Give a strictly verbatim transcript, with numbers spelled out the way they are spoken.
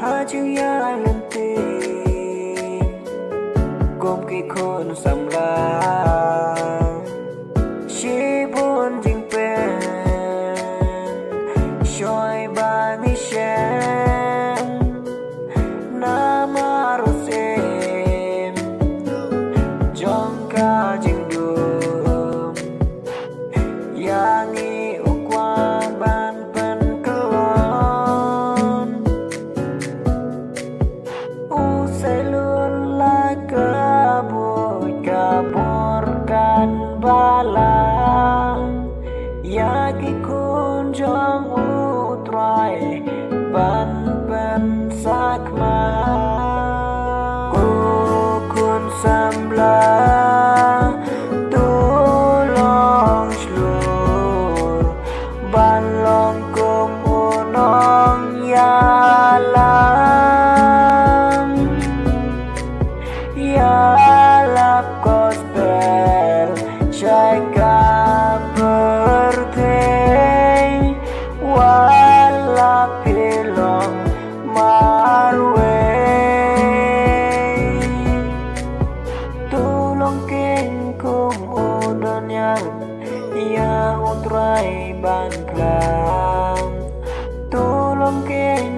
Ha jingïalynti kum ki khun samla, shibun jingpynshoi ba ngi shem namar u syiem jong ka jingdum. Ïa ngi u kwah ban pynkyllon. U Sailun la ka buit ka bor kan balang. Ïa ki khun jong U Trai ban pynshakma. Ko khun samla, to long shlur ban long kum u nongïalam. Ïalap gospel sha ka pyrthei, wat la phi long marwei. To long king kum u Daniel, ïa U Trai ban klam. To long king